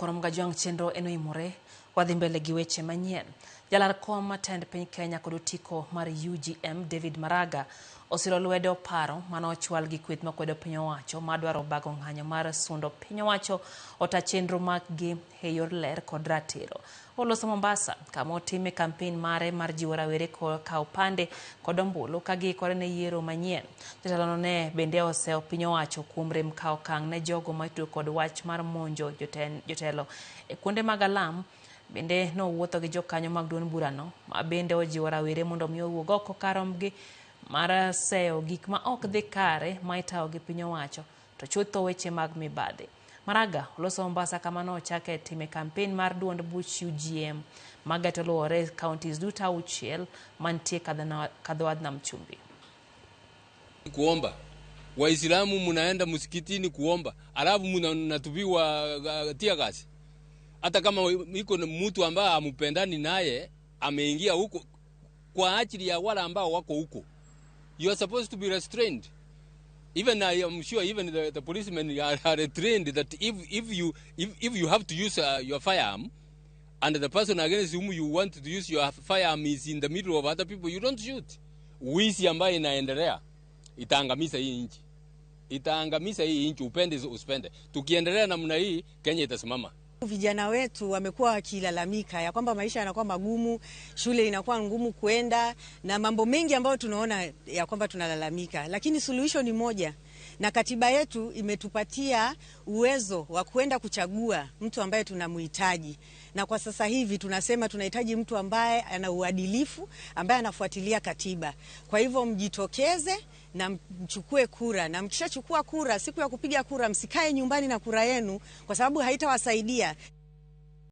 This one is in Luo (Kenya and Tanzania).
Nyakoro Mgajwang' chenro en oimore wadhi mbele gi weche manyien. Jalar kom matend piny Kenya kod otiko mar UGM David Maraga osiro lwedo paro mane ochwal gi kweth makwedo piny owacho madwaro bago ng'anyo mar sundo piny owacho ota chenro mag-gi e yor ler kod ratiro. Oloso Mombasa kama otime kampen mare mar jiwo rawere kawo pande kod ombulu ka giikore ne yiero manyien. Jatelono ne bende oseyo piny owacho kuom rem kawo okang' ne jogo maitudo kod wach mar monjo jotelo e kuonde mag alam. Bende nowuotho gi jokanyo mag duond burano ma bende ojiwo rawere mondo mi owuog oko kar rombgi mar seyo gik ma ok dhi kare ma itayo gi piny owacho to chutho weche mag mibadhi. Maraga oloso Mombasa kama nochake time kampen mar duond buch UGM mageto luwore counties duto auchiel mantie kadhowadh Nam Chumbi. Kuomba Waislamu munaenda msikitini kuomba, alafu mnatupiwa tear gas. Hata kama iko mtu ambaye amupendani naye ameingia huko kwa ajili ya wale ambao wako huko, you are supposed to be restrained. Even I am sure even the policemen are trained that if you have to use your firearm and the person against whom you want to use your firearm is in the middle of other people, you don't shoot. Wizi ambaye inaendelea itaangamiza hii nchi, itaangamiza hii nchi, upende usipende. Tukiendelea namna hii, Kenya itasimama. Vijana wetu wamekuwa wakilalamika ya kwamba maisha yanakuwa magumu, shule inakuwa ngumu kwenda na mambo mengi ambayo tunaona ya kwamba tunalalamika, lakini suluhisho ni moja, na katiba yetu imetupatia uwezo wa kwenda kuchagua mtu ambaye tunamhitaji. Na kwa sasa hivi tunasema tunahitaji mtu ambaye ana uadilifu, ambaye anafuatilia katiba. Kwa hivyo mjitokeze na mchukue kura, na mkishachukua kura, siku ya kupiga kura msikae nyumbani na kura yenu, kwa sababu haitawasaidia.